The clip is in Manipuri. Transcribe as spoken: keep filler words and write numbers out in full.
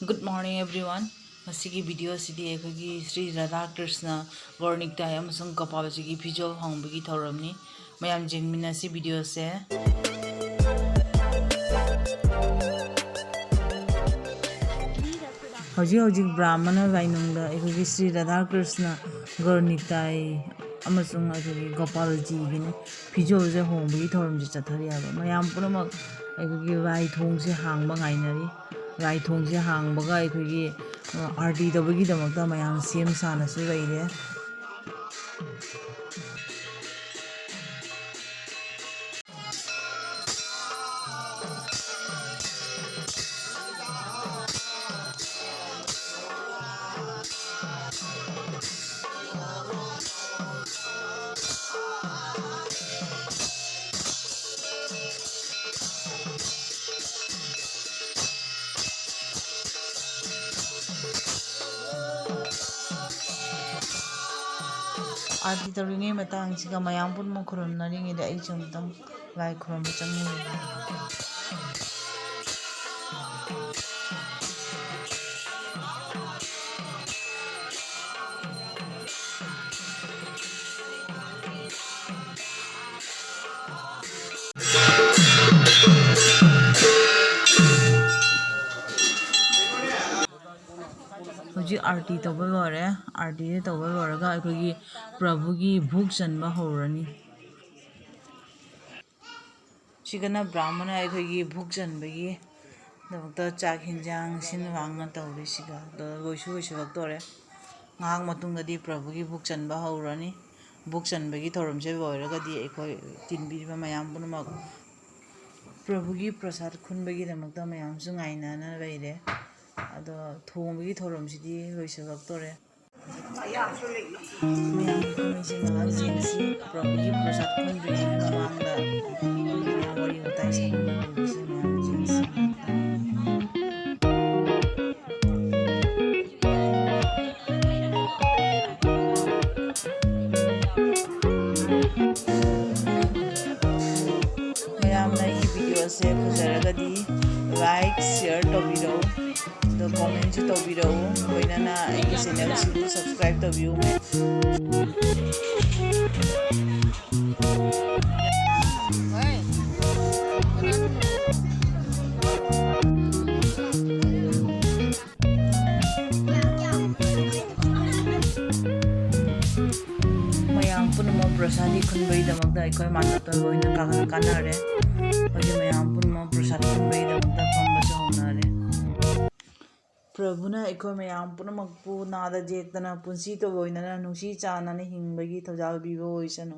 Good morning everyone. ꯉꯁꯤꯒꯤ video ꯑꯁꯤꯗꯤ ꯑꯩꯈꯣꯏꯒꯤ ꯁ꯭ꯔꯤ ꯔꯥꯙꯥ ꯀ꯭ꯔꯤꯁꯅ ꯒꯣꯔ ꯅꯤꯇꯥꯏ ꯑꯃꯁꯨꯡ ꯒꯣꯄꯥꯜꯖꯤꯒꯤ ꯐꯤꯖꯣꯜ ꯍꯣꯡꯕꯒꯤ ꯊꯧꯔꯝꯅꯤ꯫ ꯃꯌꯥꯝ ꯌꯦꯡꯃꯤꯟꯅꯁꯤ video ꯑꯁꯦ꯫ ꯍꯧꯖꯤꯛ ꯍꯧꯖꯤꯛ ꯕ꯭ꯔꯥꯍꯃꯅ ꯂꯥꯏꯅꯨꯡꯗ ꯑꯩꯈꯣꯏꯒꯤ ꯁ꯭ꯔꯤ ꯔꯥꯙꯥ ꯀ꯭ꯔꯤꯁꯅ ꯒꯣꯔ ꯅꯤꯇꯥꯏ ꯑꯃꯁꯨꯡ ꯑꯩꯈꯣꯏꯒꯤ ꯒꯣꯄꯥꯜꯖꯤꯒꯤꯅꯤ ꯐꯤꯖꯣꯜꯁꯦ ꯍꯣꯡꯕꯒꯤ ꯊꯧꯔꯝꯁꯦ ꯆꯠꯊꯔꯤ ꯍꯥꯏꯕ꯫ ꯃꯌꯥꯝ ꯄꯨꯝꯅꯃꯛ ꯑꯩꯈꯣꯏꯒꯤ ꯔꯥꯏ ꯊꯣꯡꯁꯦ ꯍꯥꯡꯕ ꯉꯥꯏꯅꯔꯤ꯫ ꯔꯥꯏ ꯊꯣꯡꯁꯦ ꯍꯥꯡꯕꯒ ꯑꯩꯈꯣꯏꯒꯤ, ꯑ, ꯑꯥꯔꯇꯤ ꯇꯧꯕꯒꯤꯗꯃꯛꯇ ꯃꯌꯥꯝ ꯁꯦꯝ ꯁꯥꯅꯁꯨ ꯂꯩꯔꯦ꯫ ꯑꯥꯔꯇꯤ ꯇꯧꯔꯤꯉꯩ ꯃꯇꯥꯡꯁꯤꯒ ꯃꯌꯥꯝ ꯄꯨꯝꯅꯃꯛ ꯈꯨꯔꯨꯝꯅꯔꯤꯉꯩꯗ ꯑꯩꯁꯨ ꯑꯃꯨꯛꯇꯪ ꯂꯥꯏ ꯈꯨꯔꯨꯝꯕ ꯆꯪꯉꯨꯔꯦ꯫ ꯍꯧꯖꯤꯛ ꯑꯥꯔꯇꯤ ꯇꯧꯕ ꯂꯣꯏꯔꯦ꯫ ꯑꯥꯔꯇꯤꯁꯦ ꯇꯧꯕ ꯂꯣꯏꯔꯒ ꯑꯩꯈꯣꯏꯒꯤ ꯄ꯭ꯔꯚꯨꯒꯤ ꯚꯣꯛ ꯆꯟꯕ ꯍꯧꯔꯅꯤ꯫ ꯁꯤꯒꯅ ꯕ꯭ꯔꯥꯍꯃꯅ ꯑꯩꯈꯣꯏꯒꯤ ꯚꯣꯛ ꯆꯟꯕꯒꯤ ꯗꯃꯛꯇ ꯆꯥꯛ ꯍꯤꯟꯖꯥꯡ ꯁꯤꯟ ꯂꯥꯡꯅ ꯇꯧꯔꯤꯁꯤꯒ ꯑꯗꯣ ꯂꯣꯏꯁꯨ ꯂꯣꯏꯁꯤꯜꯂꯛꯇꯣꯔꯦ꯫ ꯉꯥꯏꯍꯥꯛ ꯃꯇꯨꯡꯗꯗꯤ ꯄ꯭ꯔꯚꯨꯒꯤ ꯚꯣꯛ ꯆꯟꯕ ꯍꯧꯔꯅꯤ꯫ ꯚꯣꯛ ꯆꯟꯕꯒꯤ ꯊꯧꯔꯝꯁꯦ ꯂꯣꯏꯔꯒꯗꯤ ꯑꯩꯈꯣꯏ ꯇꯤꯟꯕꯤꯔꯤꯕ ꯃꯌꯥꯝ ꯄꯨꯝꯅꯃꯛ ꯄ꯭ꯔꯚꯨꯒꯤ ꯄ꯭ꯔꯁꯥꯗ ꯈꯨꯟꯕꯒꯤꯗꯃꯛꯇ ꯃꯌꯥꯝꯁꯨ ꯉꯥꯏꯅꯅ ꯂꯩꯔꯦ꯫ ꯑꯗꯣ ꯊꯣꯡꯕꯒꯤ ꯊꯧꯔꯝꯁꯤꯗꯤ ꯂꯣꯏꯁꯤꯜꯂꯛꯇꯣꯔꯦ꯫ ꯃꯌꯥꯝꯒꯤ ꯀꯨꯝꯍꯩꯁꯦ ꯉꯥꯏꯍꯥꯛ ꯌꯦꯡꯁꯤ꯫ ꯄ꯭ꯔꯚꯨꯒꯤ ꯄ꯭ꯔꯁꯥꯗ ꯈꯨꯟꯗ꯭ꯔꯤꯉꯩꯒꯤ ꯃꯃꯥꯡꯗ ꯋꯥꯔꯤ ꯋꯥꯇꯥꯏ ꯁꯥꯟꯅꯕ ꯍꯧꯔꯁꯤ꯫ ꯃꯌꯥꯝ ꯌꯦꯡꯁꯤ꯫ ꯃꯌꯥꯝꯅ ꯑꯩꯒꯤ video ꯑꯁꯦ ꯐꯖꯔꯒꯗꯤ like, share ꯇꯧꯕꯤꯔꯧ꯫ ꯑꯗꯣ commentꯁꯨ ꯇꯧꯕꯤꯔꯛꯎ, ꯂꯣꯏꯅꯅ ꯑꯩꯒꯤ channelꯁꯤꯕꯨ subscribe ꯇꯧꯕꯤꯌꯨ꯫ ꯃꯌꯥꯝ ꯄꯨꯝꯅꯃꯛ ꯄ꯭ꯔꯁꯥꯗꯤ ꯈꯨꯟꯕꯒꯤꯗꯃꯛꯇ ꯑꯩꯈꯣꯏ ꯃꯥꯟꯅꯕ ꯂꯣꯏꯅ ꯀꯥ-, ꯀꯥꯟꯅꯔꯦ꯫ ꯍꯧꯖꯤꯛ ꯃꯌꯥꯝ ꯄꯨꯝꯅꯃꯛ ꯄ꯭ꯔꯁꯥꯗ ꯈꯨꯟꯕꯒꯤꯗꯃꯛꯇ ꯐꯝꯕꯁꯨ ꯍꯧꯅꯔꯦ꯫ ꯄ꯭ꯔꯚꯨꯅ ꯑꯩꯈꯣꯏ ꯃꯌꯥꯝ ꯄꯨꯝꯅꯃꯛꯄꯨ ꯅꯥꯗ ꯌꯦꯛꯇꯅ ꯄꯨꯟꯁꯤꯗ ꯂꯣꯏꯅꯅ ꯅꯨꯡꯁꯤ ꯆꯥꯟꯅꯅ ꯍꯤꯡꯕꯒꯤ ꯊꯧꯖꯥꯜ ꯄꯤꯕ ꯑꯣꯏꯁꯅꯨ꯫